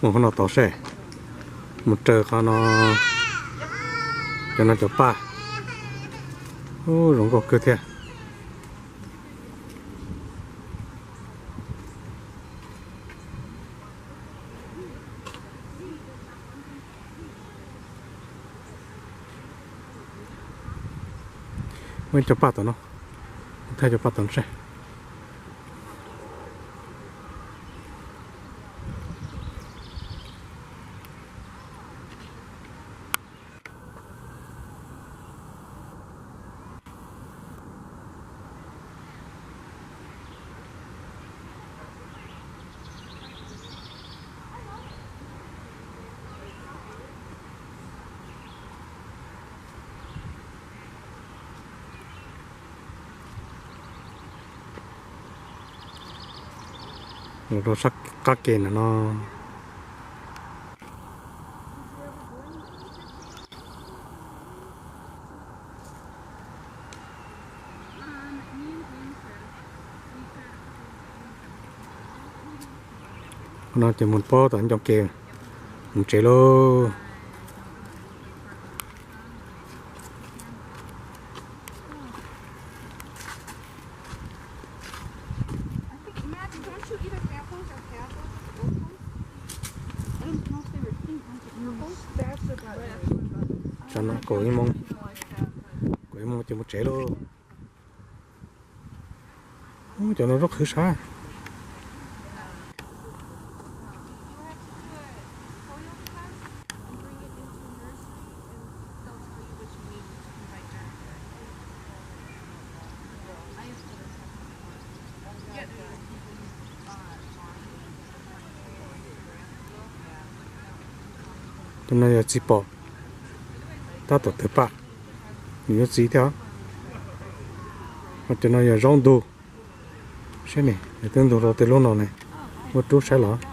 Mus qhov no tod seb, mus raws qhov no, cov no cov paj, ub zoo nkauj kawg thiab. Muaj ib co paj tom no, thaij cov paj tom no seb. Los rau sab qab ke no no. No ces mus pab tom ncoo ke, mus tsev lauj. Tam no kaum ib moos, kaum ib moos ces mus tsev lauj. Ub, cov no zaub qhwv sab. Cov no yog txiv pom, tab tom tawg paj, nws yuav txiv thiab. Ho cov no yog zaub ntug, saib ne, nws twb ntug rau tej lub no ne, muab rub saib los.